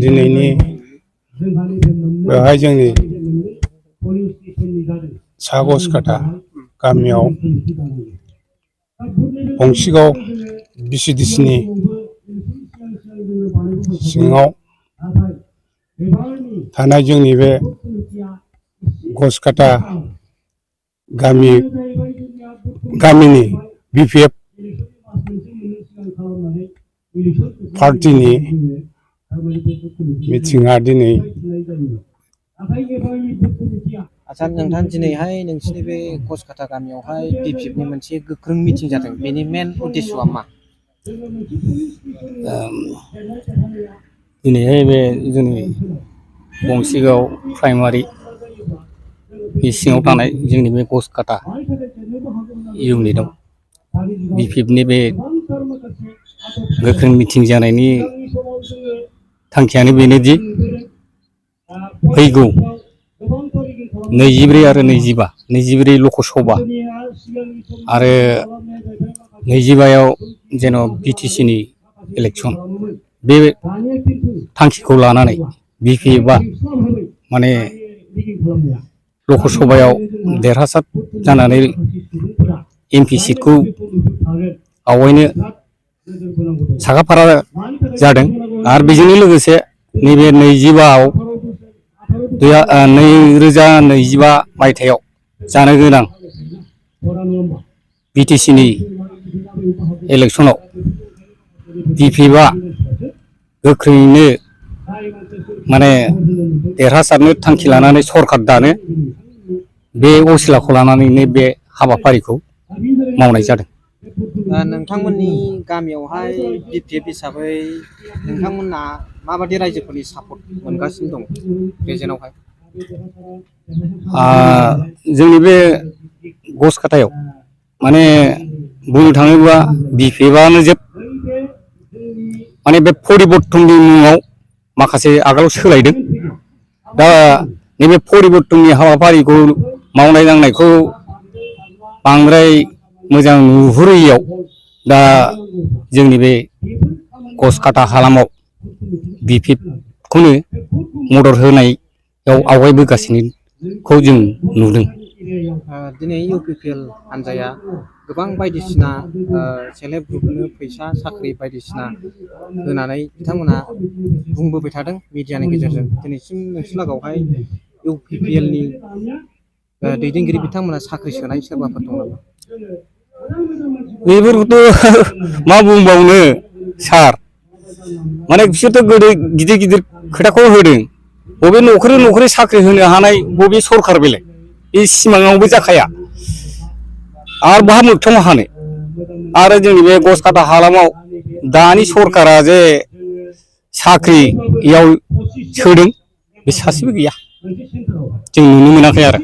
दिनैनि बेवहाय जोंनि सा गसकाटा गामियाव बंसिगाव बिसिडिसिनि सिङाव थानाय जोंनि बे गसकाटा गामिनि BPF पार्टीनि मिथिङा दिनै आच्छा नोंथां दिनैहाय नोंसिनि बे गसकाटा गामियावहाय BPFनि मोनसे गोख्रों मिथिं जादों बेनि मेन उद्देश्यआ मा? दिनैहाय बे जोंनि बंसिगाव प्राइमारि सिङाव थानाय जोंनि बे गसकाटा इउनिटआव BPFनि बे गोख्रों मिथिं जानायनि थांखियानो बेनोदि फैगौ 24 आरो 25 लकसभा आरो 25आव जेन' BTCनि इलेक्सन बे थांखिखौ लानानै BPFआ माने लकसभायाव देरहासार जानानै MP सिटखौ आवगायनो साखाफारा जादों आरो बेजोंनो लोगोसे नैबे 25आव 2025 मायथाइयाव जानो गोनां BTCनि इलेक्सनाव BPFआ गोख्रैनो माने देरहासारनो थांखि लानानै सरकार दानो बे असिलाखौ लानानैनो बे हाबाफारिखौ मावनाय जादों। नोंथांमोननि गामियावहाय BPF हिसाबै नोंथांमोना माबायदि रायजोफोरनि सापर्ट मोनगासिनो दं प्रेजेन्टआवहाय? जोंनि बे गसकाटायाव माने बुंनो थाङोब्ला BPFआनो जोब माने बे परिबर्तननि मुङाव माखासे आगोलाव सोलायदों दा नैबे परिबर्तननि हाबाफारिखौ मावनाय दांनायखौ बांद्राय मोजां नुहुरैयाव दा जोंनि बे गसकाटा हालामाव BPFखौनो मदद होनायाव आवगायबोगासिनोखौ जों नुदों। दिनै UPPL हान्जाया गोबां बायदिसिना सेल्फ हेल्प ग्रुपनो फैसा साख्रि बायदिसिना होनानै बिथांमोना बुंबोबाय थादों मिडियानि गेजेरजों दिनैसिम नोंसिनिलागावहाय UPPLनि दैदेनगिरि बिथांमोना साख्रि सोनाय सोरबाफोर दं नामा? बेफोरखौथ' मा बुंबावनो सार माने बिसोरथ' गोदो गिदिर गिदिर खोथाखौ होदों बबे न'खरै साख्रि होनो हानाय बबे सरखार बेलाय बे सिमाङावबो जाखाया आरो बहा मोगथाङाव हानो आरो जोंनि बे गसकाटा हालामाव दानि सरकारा जे साख्रियाव सोदों बे सासेबो गैया जों नुनो मोनाखै आरो